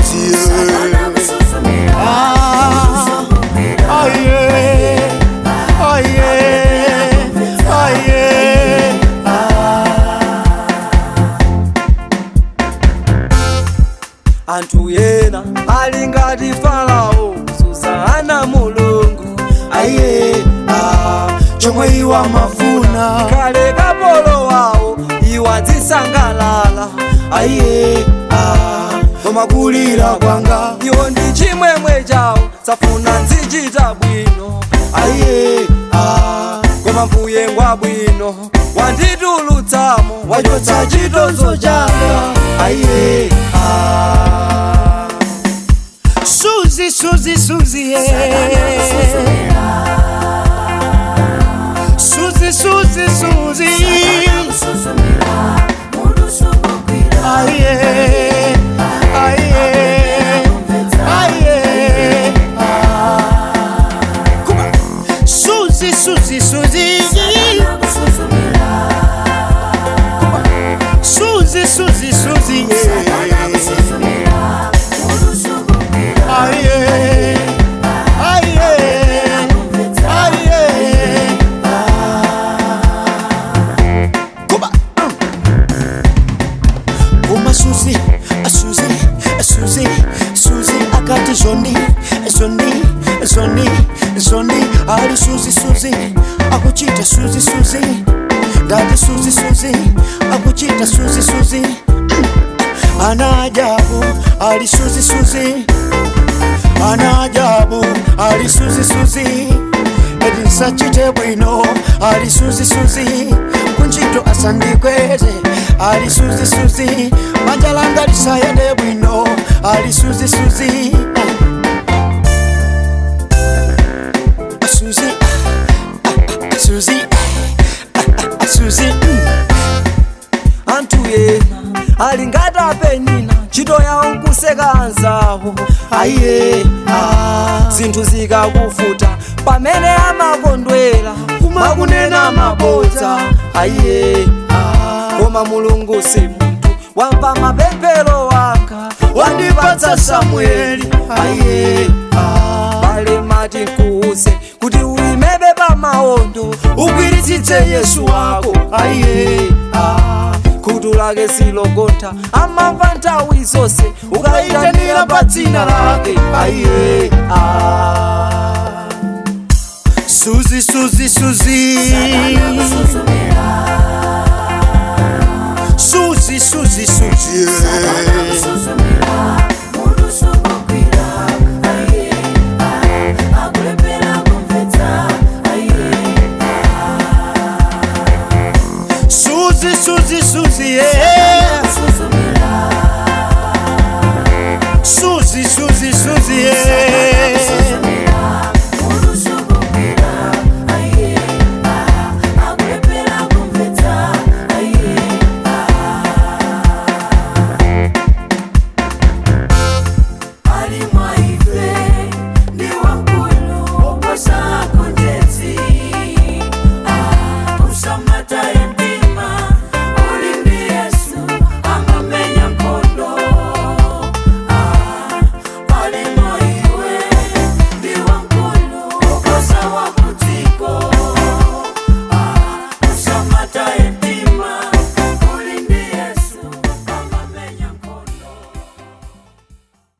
Suzy. Ah, oh yeah, oh yeah, oh yeah. Anthu ena ali ngati Farao, Suzana Mulungu. Aye, ah, chomwe iwa mafuna. Kale kapolo wawo iwa zisangalala. Aye, ah, koma kulira kwanga. Iwo ndi chimwemwe chawo, safuna nzichita bwino. Aye, ah, koma mbuye ngwabwino, wanditulutsamo, wachotsa chitonzo changa. Aye, ah. Suzy, Suzy, Suzy, yeah. Suzy, Suzy, Suzy. Aye, aye, aye. Come on. Suzy, Suzy, Suzy. Come on. Suzy, Suzy, Suzy, yeah. Aye, aye, aye. Kuba. Kuma Suzy, Suzy, Suzy, Suzy akati zoni, zoni, zoni, zoni ali Suzy, Suzy akuchita Suzy, Suzy ndati Suzy, Suzy akuchita Suzy, Suzy ana ajabu ali Suzy, Suzy ana ajabu ali Suzy, Suzy eti nsachite bwino ali Suzy, Suzy kunchito asandikweze ali Suzy, Suzy banja langa lisayende bwino ali Suzy, Suzy. Ah, Suzy, ah, ah, Suzy, ah, ah, Suzy. Anthu ena ali ngati apenina, ntchito yawo nkuseka anzawo. Aye, ah, zinthu zikakufuta pamene amakondwera kumakunena mabodza. Aye, ah, koma Mulungu si munthu, wamva mapemphero anga, wandipatsa Samueli. Aye, ah, pale mati nkuuze kuti ulimebe pamawondo, ugwiritsitse Yesu wako. Aye, ah, khutu lake silogontha, amamva nthawi zonse ukaitanira pa dzina lake. Aye, ah. Suzy, Suzy, Suzy. Suzy, Suzy, Suzy. Suzy, Suzy, Suzy, yeah. Suzy, Suzy, Suzy, yeah.